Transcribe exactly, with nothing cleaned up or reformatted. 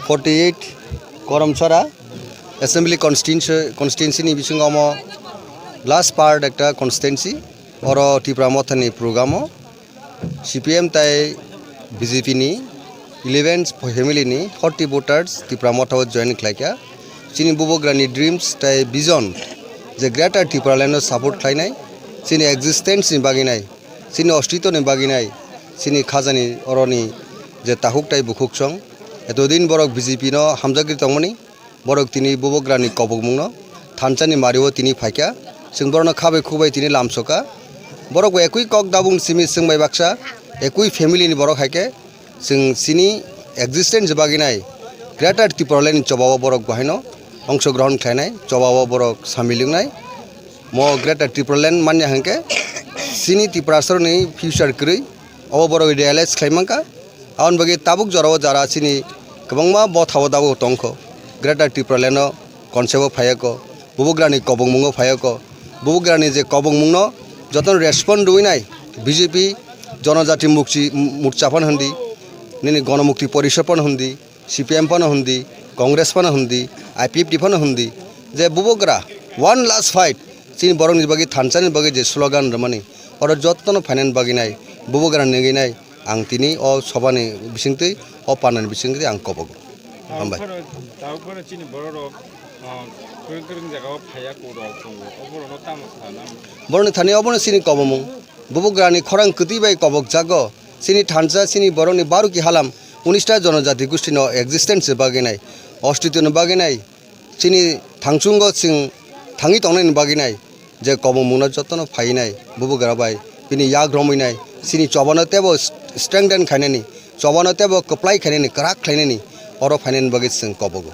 Forty eight Koromchara Assembly Constituency, constituency ni bisingo omo last part ekta constituency, oro Tipra Motha ni program o C P M tai B J P ni eleven family ni forty voters Tipra Motha o join khlaikha. Chini bubagra ni dreams tai vision je Greater Tipraland no support khlainai, chini existence ni bagwi nai, chini ostitto ni bagwi nai, chini khajani oroni je takhuk tai bukhuk song, etodin borok B J P no hamjagwi tongmani, borok tini bubagra ni kobokmung no thansa ni mari o tini phaikha, chwng borok no khabai khukbai tini lamsokha, borok bo ekui kok dabung simi chwng bai baksa, ekui family ni borok hai khe, chwng chini existence bagwi nai Greater Tipraland ni choba o borok bo haino ongso grohon khlainai, choba o borok samil wngnai. Mo Greater Tipraland manya hwnkhe chini Tiprasaroni future kwrwi, obo borok realize khlai mankha. Aboni bagwi tabuk jorao jara chini kwbangma botha o dabu tongkho, Greater Tipraland o concept o phaiya kho, bubagra ni kobokmung o phaiya kho, bubagra ni je kobokmung no jotono respond rwinai B J P, Jonojati Mukti Morcha phano hwndi, nini Gonomukti Porishad phano hwndi, C P M phano hwndi, Congress phano hwndi, I P F T phano hwndi, je bubagra one last fight, chini borokni bagwi thansa ni bagwi je slogan rwmani, oro jotono phainani bagwi nai, bubagra nigwi nai, ang tini o sobani bisingtwi, o panani bisingtwi ang kobogo. Hambai. Tabuk phano, tabuk phano chini bororok, ah, kwrwng kwrwng jagao phaiya kok rok tongo. O borokno tamo sana? Borokni thani obono chini kobomung. Bubagrani khorang kwtwi bai kobok jago. Chini thansa, chini borokni baruki halam, unista jonojati gustino existence bagwi nai, ostitwno bagwi nai, chini thangchungo chwng thangwi tongnaini bagwi nai, je kobomungno jotono phainai, bubagra bai bini yak romwi nai, chini chobano teibo strengthen khainani, chobano teibo kwplai khainani, kwrak khlainani, oro phainani bagwi chwng kobogo.